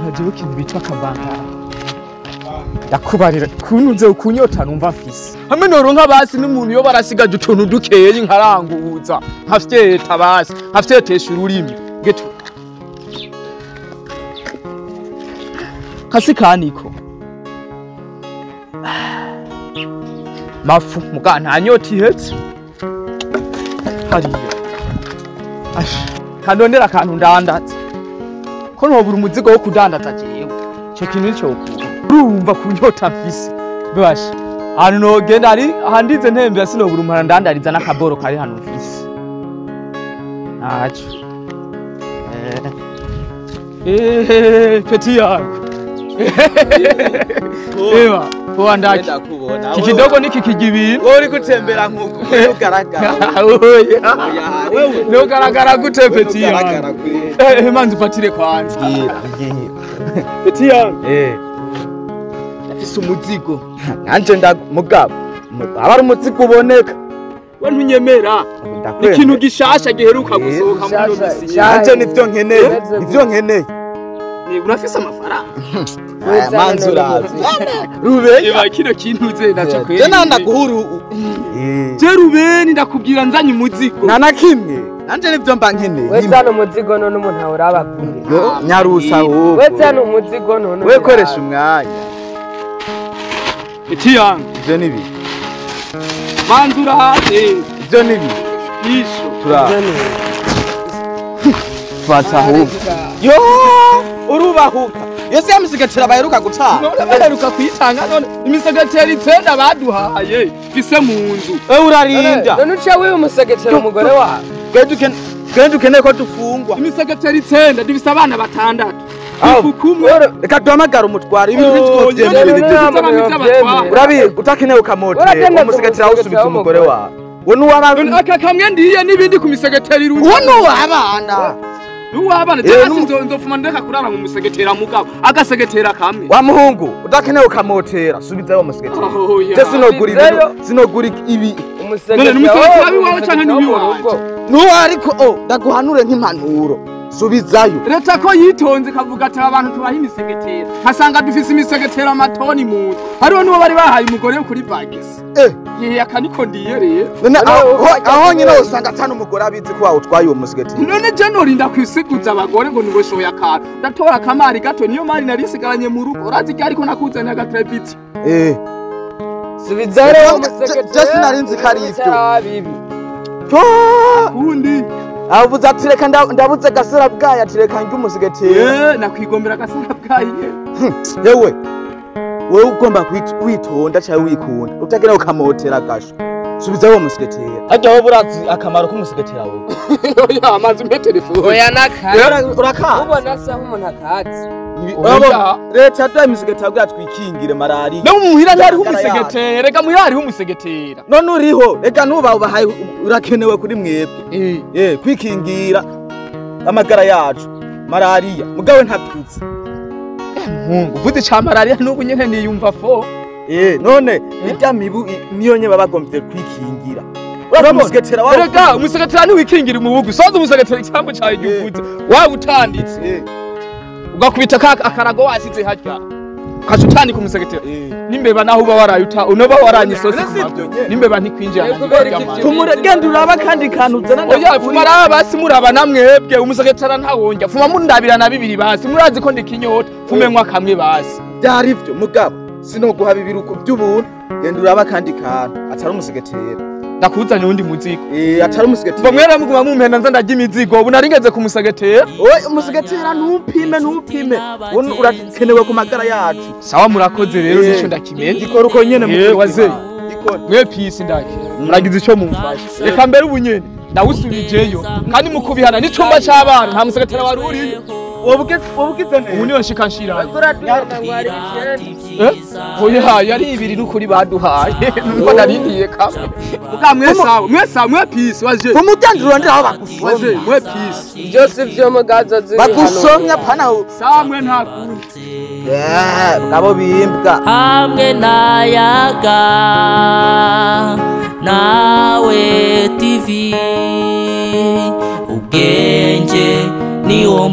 Noronka jewe ikintu bitwa kabangara. Ndakubarira kunuze kunyota numva mfise. Hamwe noronka basi n'umuntu yo barasigaje utuntu dukeye nkaranguza. Nkafyeta basi, nkafyetesha ururimi. Getu. Kasi kaniko. Mafu muga nta nyota ihetse. Hariya. Ash, kandondera akantu ndandaza. Ko ntobura umuzigo wo kudandaza jewe. Ico kintu nico ukura. Urumva kunyota mfise. Bibasha. Ahantu nogenda ari ahandize ntembera sinobura umuntu ndandariza n'akaboro kari hano mfise. Ntaco. Petit yangu. Ewa, poa ndaki. Kikidogo niki kijibiri. Wewe uri gutembera nkuko ugaragara. Oya. Wewe nugaragara gute petit yangu? Manzi ufatire kwanza. Petit yangu. Ndafise umuzigo. Nanje ndamugabo. Aba ari umuzigo uboneka. We ntunyemera. Ikintu gishasha giheruka gusohoka muri no misi. Nanje nivyo nkeneye. Nivyo nkeneye. Ni urafise amafaranga. Manzi urazi. Rubeni eba kino kintu uze naco kweri. Je nanda guhuru. Je Rubeni ndakubwira nzanye umuzigo. Nta na kimwe. Nanje nivyo mba nkeneye. We zana umuzigo none umuntu ahora kure. Nyarusa wowe. We zana umuzigo none. We koresha umwanya. Iti yangu. Ivyo nibi. Manzi urazi. Ivyo nibi. Isho. Tura. Fata ahubwo. Yo! Urubahuka. Yose yamisegetera baheruka gutanga. None baheruka kuyitanga none imisegetera 9 baduhaye fise mu nzu. Urarinda. None uca wiwe umusegetera umugore wawe. Genda ukeneye ko dufungwa. Imisegetera 9 dufise abana 6. Ifukumwe. Reka duhamagara umutware ibintu bitwovyemera. Urabi utakeneye ukamotera umusegetera usubiza umugore wawe. Wo nuwabana aka kamwe ndiye nibindi ku misegetera irunze. Wo nuwabana. Nuwabana je nzofuma ndeka kurara mu musegetera mugabo agasegetera kamwe. Wa muhungu udakeneye ukamotera subizayo umusegetera. Je sinogura ibi sinogura ibi. None numusegetera wiwawe canke nuwiwawe? Nuwa ariko ndaguhanure nk'impanuro. Subizayo. Leta ko yitonze kavuga ati abantu tubaha imisegetera. Hasanga dufise imisegetera amatoni mu nzu. Hariho nuwo bari bahaye umugore kuri bagisi. Yeye akaniko ndiye rero. None aho nyine usanga atana umugore abizi ko wawutwaye uwo musegetera. None je norinda kwisiguza abagore ngo niboshoye akantu. Ndatora akamari gato niyo mari narisigaranye mu rugo. Urazi ko ariko nakuzanye agatrepiti. Subizayo umusegetera. Je sinarinzi ko ari ivyo. Undi avuze ati reka ndabuze gasara bwaye ati reka njye umusegetera. Nakwigombera gasara bwaye. Yewe wewe ugomba kwitonda cyangwa wikunda utagira ukamotera gasho. Subiza uwo musegetera. Hajya wowe urazi akamaro k'umusegetera wowe. Oya amazi mpe telefone. Oya naka. Uraka. Ubona se nk'umuntu akazi. Leta yaduhaye imisegetera kugira twikingire malariya. No muhira ntariho umusegetera, reka muhira hariho umusegetera. None uriho, reka nuba ubahaye urakenewe kuri mwebwe. Kwikingira amagara yacu, malariya. Mugawe ntabyutse. Muhungu, uvuze ca malariya n'ubu nyene niyumva fo. None irya mibu niyo nye babagombye kwikingira. Umusegetera wawe. Reka umusegetera ntiwikingira umubugu. Soza umusegetera icyambo cawe igihe waba utanditse. Ugakubita akarago wasize harya ukaca utandika umusegetera n'imbeba naho uba waraye unoba waranye isosi n'imbeba ntikwinjira. Genda uraba kandi kantu uzana. Oya fuma raba basi muraba namwebwe umusegetera ntawonja fuma mundabira na bibiri basi murazi ko ndikinyota fume nkwa kamwe basi. Byari ivyo mugabo sinoguha bibiri uko by'ubuntu. Genda uraba kandi kantu atari umusegetera. Ndakuzanye undi muzigo. Atari umusegetera. Ngo mwera muguma mumpenda nza ndarya imizigo ubu naringeze ku musegetera. Oye umusegetera ntupime ntupime. Wowe urakenewe ku magara yacu. Sawa murakoze rero nico ndakimenya. Gikora uko nyene mu waze. Mwe peace ndaki. Muragize ico mumfasha. Reka mbere ubu nyene ndawusubijeyo kandi mukubihana n'icumba c'abana nta musegetera wari uriyo. Wobugize neza. Ubu niyo nshika nshirayo. Oya yari ibiri n'ukuri baduhaye. Nuko narindiye kamwe. Muga mwe sawa, mwe sawa, mwe peace waje. Umutandiro ndira aho bagusomye. Waje mwe peace. Byose vyo mugazo ziri hano. Bagusomye pana. Sawa mwe nta kundi. Ngabo bimbwa. Hamwe nayaga nawe TV ubwenge ni wo